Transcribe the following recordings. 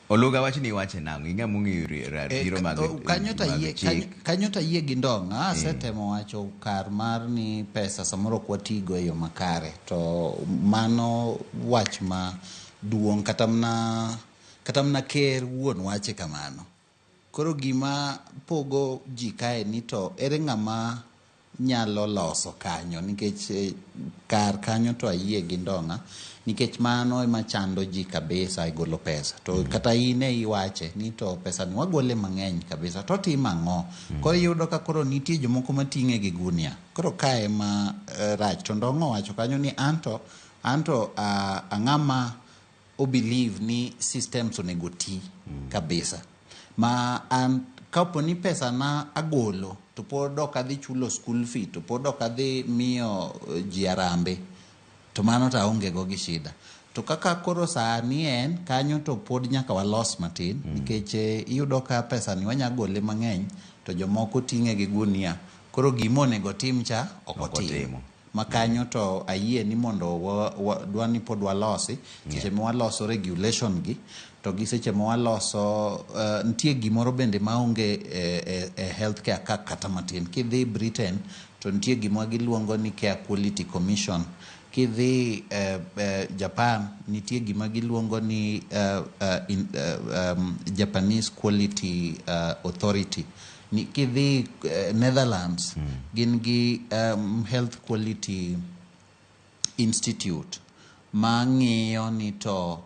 Oluga wach ni iwache nang'o? Ing'a mong'eyo ratiro mag Kanyo to mag ayie chik. Kanyo to ayie gi Ndong'a. Asetemo wacho kar mar ni pesa samoro ok watigo e yo makare, to mano wach ma duong', kata mana ker wuon wache kamano. Koro gima pogo ji kae ni to ere ng'ama nyalo loso kanyo, nikech kar kanyo to ayie gi Ndong'a, nikech mano ema chando ji kabisa e golo pesa. To kata in e iwache ni to pesa ni wagole mang'eny kabisa to timo ang'o? Koro iyudo ka koro nitie jomoko mating'e gi gunia. Koro kae ema rach. To Ndong'a owacho kanyo ni anto ang'ama o believe ni systems onego ti kabisa, ma an kapo ni pesa na agolo to pod ok adhi chulo school fee, to pod ok adhi miyo ji arambe, to mano to aonge go gi shida. To kaka koro sani en kanyo to pod nyaka walos matin, nikech iyudo ka pesa ni wanya gole mang'eny to jomoko ting'e gi gunia. Koro gima onego tim cha ok Ok otim. Otimo. Ma kanyo to ayie ni mondo dwa ni pod walosi seche ma waloso regulation gi, to gi seche ma waloso nitie gimoro bende maonge e healthcare ka kata matin. Kidhi Britain to nitie gima giluongo ni Care Quality Commission. Kidhi Japan nitie gima giluongo ni Japanese Quality Authority. Kidhi Netherlands gin gi Health Quality Institute ma ng'iyo ni to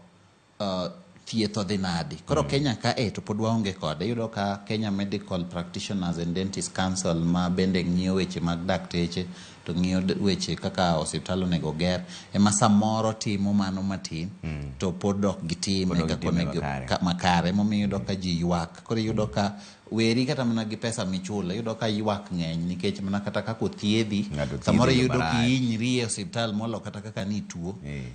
thieth odhi nadi. Koro Kenya ka e to pod waonge kode. Iyudo ka Kenya Medical Practitioners and Dentist Council ma bende ng'iyo weche mag dakteche to ng'iyo weche kaka osiptal onego ger ema samoro timo mano matin, to pod ok gitime Pod ok kaka gitime onego makare. Makare. Emomiyo iyudo ka ji ywak. Koro iyudo ka weri kata mana gi pesa michulo, iyudo ka ywak ng'eny nikech mana kata kaka othiedhi Ng'ato thiedhi samoro e yo iyudo marach. Kihinyri e osiptal molo kata kaka nituo.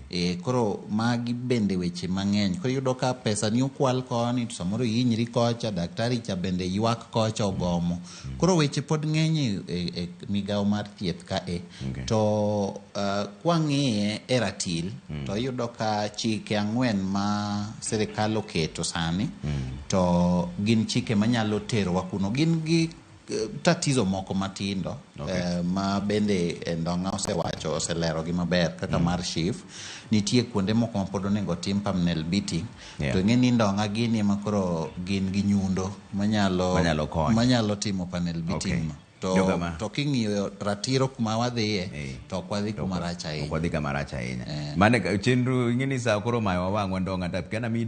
E, koro magi bende weche mang'eny. Koro iyudo ka pesa ni okwal koni, to samoro ihinyri kocha, daktari cha bende ywak kocha ogomo. Koro weche pod ng'eny e migawo mar thieth ka e. To kwang'iye e ratil to iyudo ka chike 4 ma sirikal oketo sani to gin chike manyalo terowa kuno. Gin gi tatizo moko matindo ma bende Ndong'a osewacho, oselerogi maber, kaka mar SHIF. Nitie kuonde moko ma pod onego tim panel beating. To ing'e ni Ndong'a gini ema koro gin gi nyundo manyalo Manyalo konyo. Manyalo timo panel beating no. To, Joga ma- to king'iyo ratiro kuma wadhiye to ok wadhi kuma rach ahinya. Ok wadhi kama rach ahinya. Mane chenro ing'e ni sa koro mayo wawang'wa Ndong'a tap kana mi